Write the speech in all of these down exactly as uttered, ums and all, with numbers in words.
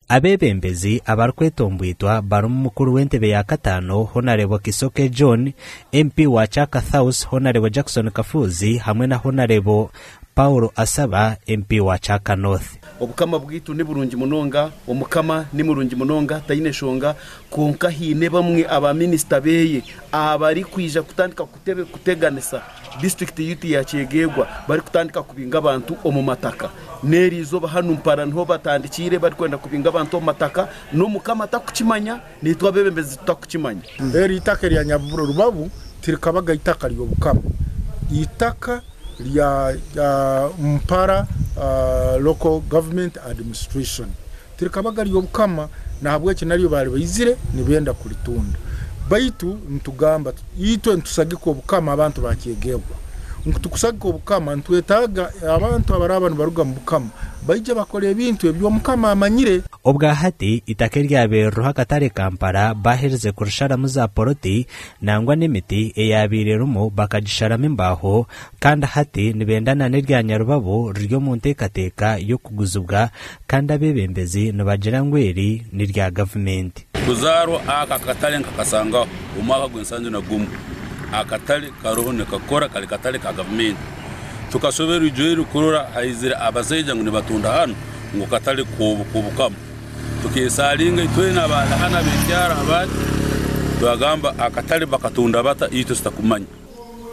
Abeebembezi abarukwetomboitwa barumu mukuru w'entebe ya kataano, Honarebo Kisoke John, M P wa Kyaka South, Honarebo Jackson Kafuuzi, hamwe na Honarebo Paul Asaba, M P wa Kyaka North. Obukama bwaitu ni burungi munonga, Omukama ni murungi munonga, taine nshonga, kwonka haine bamwe abaminisita beye abarikwija kutandika kutebe-, kuteganisa disiturikiti yaitu ya Kyegegwa, barikutandika kubinga abantu omu mataka. N'eri izooba hanu Mpara niho batandikiire, barikwenda kubinga abantu omu mataka, n'Omukama atakukimanya, naitwe abeebembezi tutakukimanya. Eri itaka erya Nyabuburo Rubabu tirikabaga itaka ly'Obukama. Itaka lya, ah, Mpara, ah, Local Government Administration. Tirikabaga ly'Obukama, nahabweki nalyo baali baizire nibenda kulitunda. Baitu nitugamba tu-, itwe nitusagika Obukama abantu ba Kyegegwa. Ngu tukusagika Obukama, nitwetaaga abantu abaraaba nibaruga mu Bukama baije bakole ebintu ebi Omukama amanyire. Obwa hati, itaka eryabaire liroho akatale ka Mpara, baaherize kurisharamu za poloti, nangwa n'emiti eyabaire erumu bakagisharamu embaaho, kandi hati nibenda na n'erya Nyarubabu riri omu nteekateeka y'okuguzibwa, kandi abeebembezi nibagira ngu eri n'erya gavumenti. Kuzaarwa aka akatale nkakasangaho omwaka gw'ensanju na gumu. Akatale karoho nikakora, kali katale ka gavumenti. Tukasoberwa ijweri kurora haizire abasaija ngu nibatunda hanu, ngu katale k'obu-, k'Obukama. Tukesalinga itwena abaana hanu ab'ekyara abandi, twagamba akatale bakatunda bata, itwe tutakumanya.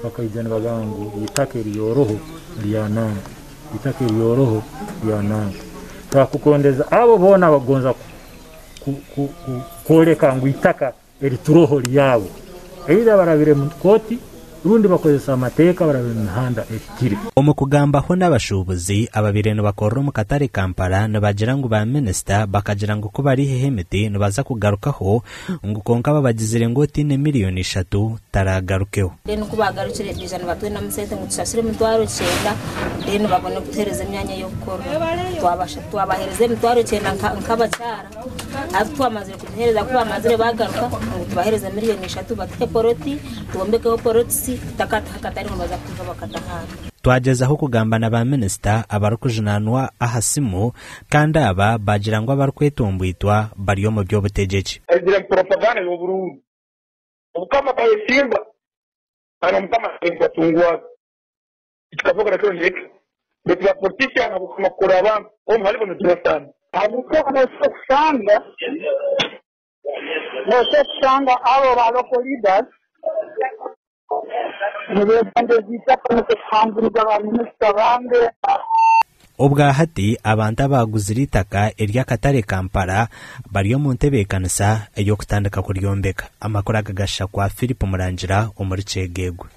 Bakaija nibagamba ngu itaka eryoroho lya nanka, itaka eryoroho lya nanka. Twakukondeza abo boona abagonza ku-, ku-, ku-, ku-, kwoleka ngu itaka erituroho lyabo. Either barabire mu kooti, rundi bakozese amateeka, barabire mu mihanda ehikire. Omu kugambaho n'abashuubuzi ababaire nibakorra omu katale Kampala, nibagira ngu ba minisita bakagira ngu ku baliiheho emiti nibaza kugarukaho, ngu kwonka babagizire ngu otaine miliyoni ishatu taragarukeho. Then ku bagarukire, baija nibatwinamu sente ngu tusasure emitwaro kyenda, then babone kutuhereza emyanya y'okukora. Twabasha-, twabahereza emitwaro kyenda nka, nk'abakyara. Hati twamazire kubihereza, ku bamazire bagaruka, ngu tubahereze miliyoni ishatu, batuhe poloti, twombekeho poloti, takataha akatale ngu baza kuza bakataha. Twagezaho kugamba na ba minisita abarukujunaanwa aha simu, kandi aba baagira ngu abarukwetomboitwa bali omu by'obutegyeki. Aizire mu propaganda y'oburungi. Obukama bwayesimba, kandi Omukama ayesimba tungwaza. Ekikavuga nakyo niki? Baitu ba politician habw'okukoma kukora abantu, omu halibo nitubasanga. Habwokuba noosobora kusanga, noosobora kusanga abo ba local leaders nibebembeza itaka, nukwo kuhangiriza ba minisita bandi. Obwa hati, abantu abaaguzire itaka ery'akatale Kampala bali omu ntebeekanisa ey'okutandika kulyombeka. Amakuru aga gahika kwa Philip Murangira omuri Kyegegwa.